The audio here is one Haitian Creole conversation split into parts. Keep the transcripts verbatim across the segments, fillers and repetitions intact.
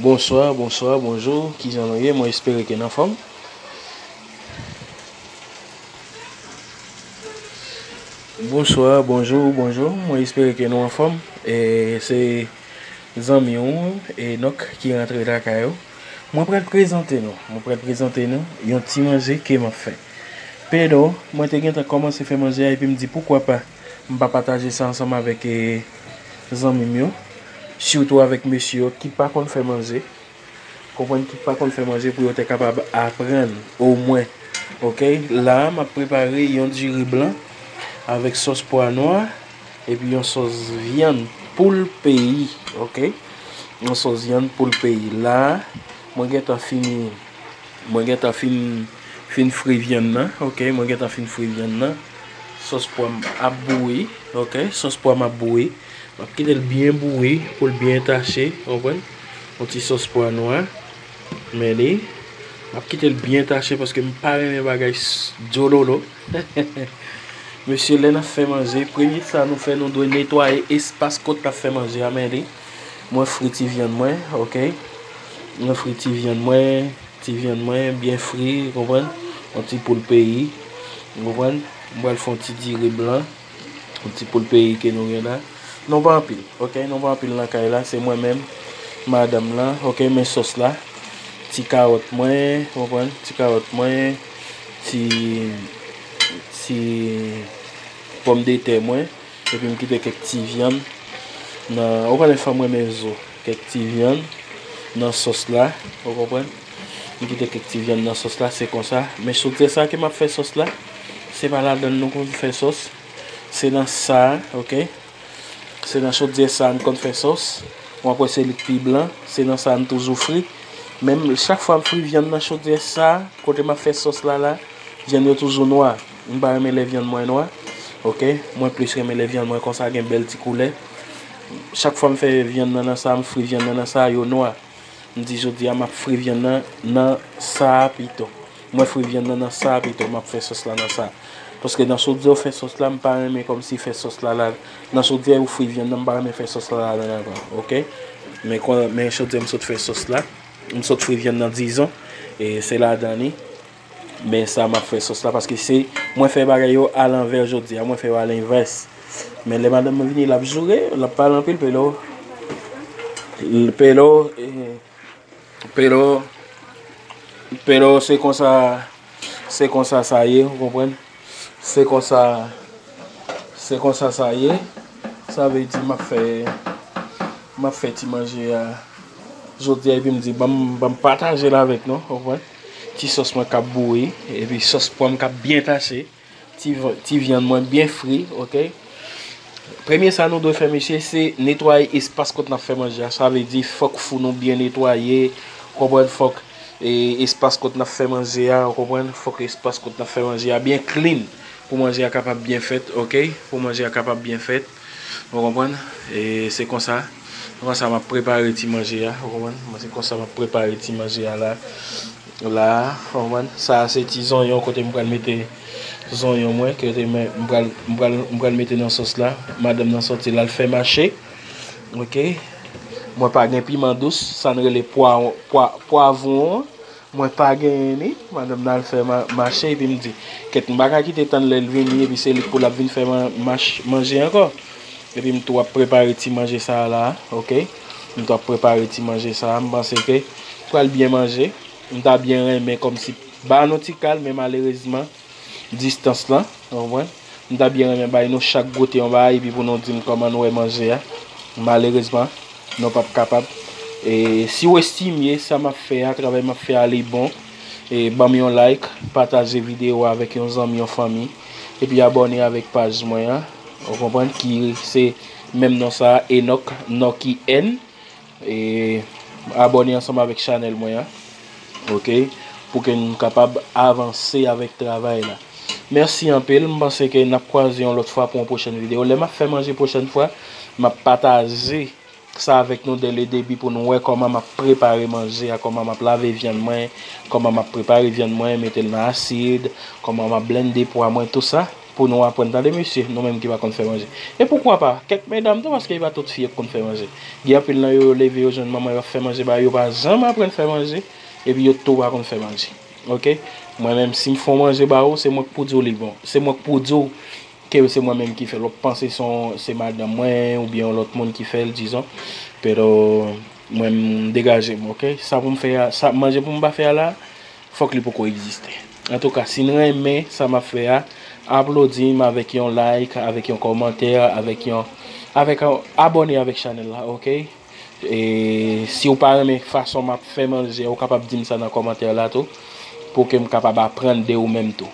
Bonswa, bonswa, bonjou, kijan nou ye? Mwen espere ke n anfòm. Bonswa, bonjou, bonjou, mwen espere ke nou anfòm. E se zanmi w, Enock, ki rantre lakay ou. Mwen pral prezante nou, mwen pral prezante nou yon ti manje ke m ap fè. Pero, mwen te gentan kòmanse fè manje a, epi m di, poukwa pa m pa pataje sa ansanm avèk, e, zanmi m yo, sitou avèk mesye yo ki pa konn fè manje, konprann, ki pa konn fè manje, pou yo te kapab aprann, omwen. Oke, la a, m ap prepare yon diri blan avèk sòs pwa nwa, epi yon sòs vyann poul peyi, oke? Yon sòs vyann poul peyi. La a, mwen gentan fini, mwen gentan fin, fin fri vyann nan, oke? Mwen gentan fin fri vyann nan. Sòs pwa m ap bouyi, oke? Sòs pwa m ap bouyi. M ap kite l byen bouyi pou l byen tache, w konprann? Yon ti sòs pwa nwa. Men li, m ap kite l byen tache paske m pa renmen bagay s-, djololo. Mesye, lè n ap fè manje, premye sa nou fè, nou dwe netwaye espas kot n ap fè manje a, men li. Mwen fri ti vyann mwen, oke? Mwen fri ti vyann mwen, ti vyann mwen byen fri, w konprann? Yon ti poul peyi, w konprann? Mwen pral fè yon ti diri blan, yon ti poul peyi ke nou gen la. Nou pa anpil, oke? Nou pa anpil nan kay la, se mwen menm, madanm lan, oke? Men sòs la, ti kawòt mwen, w konprann? Ti kawòt mwen, ti, ti pòmdetè mwen, epi m kite kèk ti vyann nan, ou konnen fanm renmen zo, kèk ti vyann nan sòs la, ou konprann? M kite kèk ti vyann nan sòs la, se konsa. Men chodyè sa ke m ap fè sòs la, se pa ladan l nou konn fè sòs, se nan sa, oke? Se nan chodyè sa n konn fè sòs. W ap wè se li k pi blan, se nan sa n toujou fri. Menm chak fwa m fri vyann nan chodyè sa, kote m ap fè sòs la la, vyann yo toujou nwa. M pa renmen lè vyann mwen nwa. Oke, mwen plis renmen lè vyann mwen konsa gen bèl ti koulè. Chak fwa m fè vyann nan nan sa, m fri vyann nan nan sa, yo nwa. M di jodi a m ap fri vyann nan nan sa a pito. Mwen fri vyann nan nan sa a pito, m ap fè sòs la nan sa. Paske nan chodyè ou fè sòs la, m pa renmen kòmsi fè sòs la la. Nan chodyè ou fri vyann nan, m pa renmen fè sòs la ladan ankò, oke? Men kon, men chodyè m sot fè sòs la, m sot fri vyann nan dizon, e se ladan li. Men sa m ap fè sòs la, paske se, mwen fè bagay yo alanvè jodi a, mwen fè yo alenvès. Men lè madanm mwen vini, l ap joure, l ap pale anpil, Pelo, Pelo, e, Pelo, Pelo, se konsa, se konsa sa ye, ou konprann? Se konsa, se konsa sa ye. Sa vle di m ap fè, m ap fè ti manje a jodi a, epi m di, ban m, ban m pataje l avèk nou, ou konprann? Ti sòs mwen k ap bouyi, epi sòs pwa m k ap byen tache, ti v-, ti vyann mwen byen fri, oke? Premye sa nou dwe fè, mesye, se netwaye espas kot n ap fè manje a. Sa vle di, fòk fou nou byen netwaye, ou konprann? Fòk, e, espas kot n ap fè manje a, ou konprann? Fòk espas kot n ap fè manje a byen clean pou manje a kapab byen fèt, oke? Pou manje a kapab byen fèt, ou konprann? E se konsa, se konsa m ap prepare ti manje a, ou konprann? Se konsa m ap prepare ti manje a la. La, w konprann? Sa a se ti zonyon kote m pral mete zonyon mwen, kote mwen, m pral, m pral, m pral mete nan sòs la. Madanm nan sòti l al fè mache. Oke. Mwen pa gen piman dous, sa n rele pwa, pwa, pwavwon an. Mwen pa genyen li. Madanm nan al fè ma-, mache, epi m di, kèt, m pa ka kite tann lè l vini, epi se li k pou l ap vin fè ma-, mach-, manje ankò. Epi m tou ap prepare ti manje sa a la, oke? M tou ap prepare ti manje sa a, m panse ke pral byen manje. M ta byen renmen kòmsi ba nou ti kal, men malerezman, distans lan, w konprann? M ta byen renmen bay nou chak goute yon bagay, epi pou nou di m kòman nou wè manje a. Malerezman, nou p ap kapab. E si w estimye sa m ap fè a, travay m ap fè a, li bon, e ban m yon like, pataje videyo a avèk yon zanmi, yon fanmi, epi abòne avèk paj mwen an, w konprann, ki se menm non sa a, Enock Nocky N. E abòne ansanm avèk chanèl mwen an, oke, pou ke n kapab avanse avèk travay la. Mèsi anpil, m panse ke n ap kwaze yon lòt fwa pou yon pwochèn videyo. Lè m ap fè manje pwochèn fwa, m ap pataje sa avèk nou dè le debi pou nou wè kòman m ap prepare manje a, kòman m ap lave vyann mwen, kòman m ap prepare vyann mwen, mete l nan asid, kòman m ap blende pwa mwen, tou sa. pou nou aprann, tande mesye, nou menm ki pa konn fè manje. E poukwa pa kèk medam tou, paske e pa tout fi yo k konn fè manje. Gen anpil nan yo, yo leve, yo jwenn manman yo ap fè manje ba yo, yo pa janm aprann fè manje, epi yo tou pa konn fè manje. Oke? Mwen menm, si m fè yon manje ba ou, se mwen k pou di w li bon. Se mwen k pou di w ke se mwen menm ki fè l. W ap panse se yon, se madanm mwen oubyen yon lòt moun ki fè l, dizon. Pero mwen, m degaje m, oke? Sa pou m fè a, sa manje pou m pa fè a la, fòk li poko egziste. Antouka, si n renmen sa m ap fè a, aplodi m avèk yon like, avèk yon kòmantè, avèk yon, avèk yon abòne avèk chanèl la, oke? E si w pa renmen fason m ap fè manje, ou kapab di m sa nan kòmantè la tou, pou ke m kapab aprann de ou menm tou.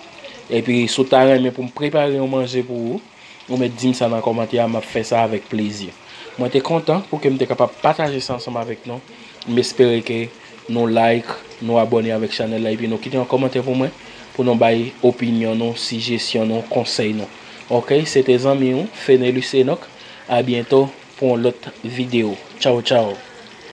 Epi, si w ta renmen pou m prepare yon manje pou ou, ou mèt di m sa nan kòmantè a, m ap fè sa avèk plezi. Mwen te kontan pou ke m te kapab pataje sa ansanm avèk nou. M espere ke nou like, nou abòne avèk chanèl la, epi nou kite yon kòmantè pou mwen, pou nou bay opinyon nou, sijesyon nou, konsèy nou. Oke, se te zanmi w, Fenelus Enoch. A byento pou yon lòt videyo. Tchaw, tchaw.